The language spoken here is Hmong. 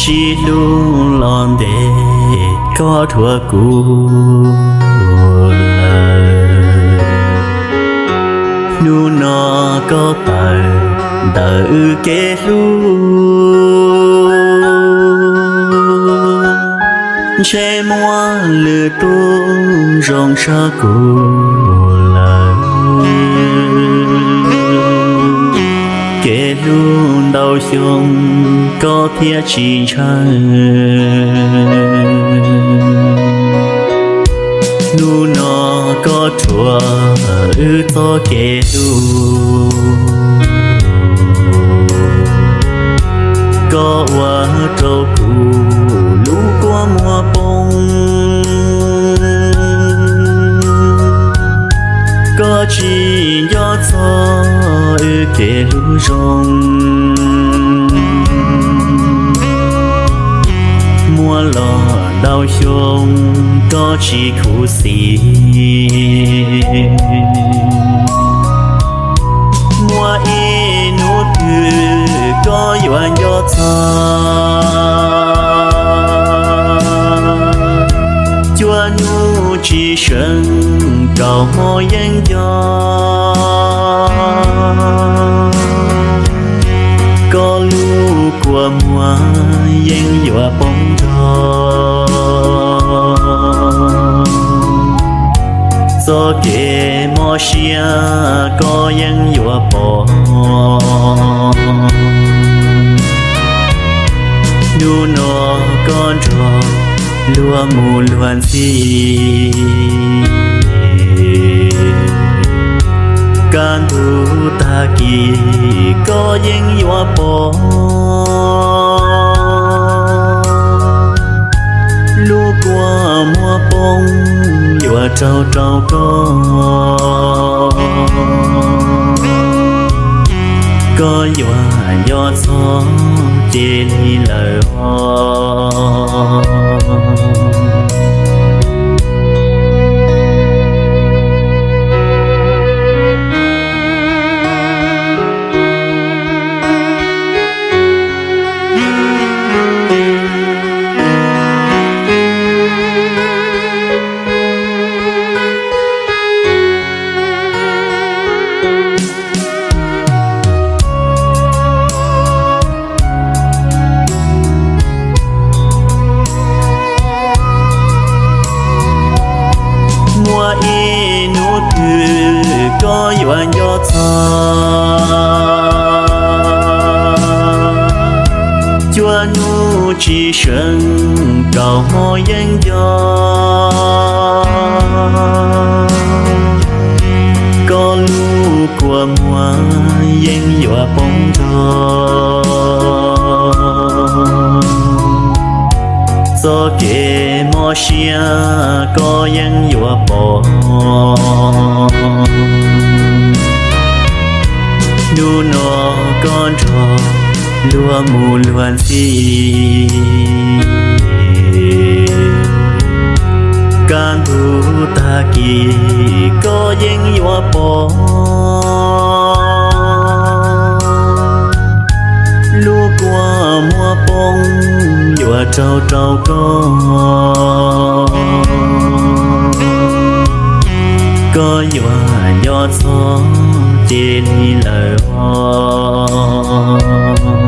Tsis hlub los ntes koj dhuav kuv lawm. Hnub no koj tawm ntawm wb kev hlub, ntshe muaj lwm tus zoo tshaj kuv lawm. Kev hlub ntau xyoo koj thiaj tsis ntshaw. Hnub no koj rhuav wb txoj kev hlub, koj ua rau kuv lub kua muag poob. Koj tsis nco txog wb kev hlub zoo. Muaj los ntau xyoo koj tsis khuv xim. Muaj ib hnub twg koj yuav nco txog. Cua nyuj tsis seev, kaus hmo yeej nco. Koj lub kua muag yeej yuav poob nrog. Txoj kev mob siab koj yeej yuav pom. Hnub no koj nrog luag mus luag ntxhi. Kaj ntug tag kis koj yeej yuav pom. Lub kua muag poob yuav raug rau koj. Koj yuav nco txog ces li lawm os. Muaj ib hnub twg koj yuav nco txog. Cua nyuj tsis seev, kaus hmo yeej nco. Koj lub kua muag yeej yuav poob nrog. Txoj kev mob siab koj yeej yuav pom. Hnub no koj nrog luag mus luag ntxhi. Kaj ntug tag kis koj yeej yuav pom. Lub kua muag poob yuav raug rau koj. Koj yuav nco txog ces li lawm os.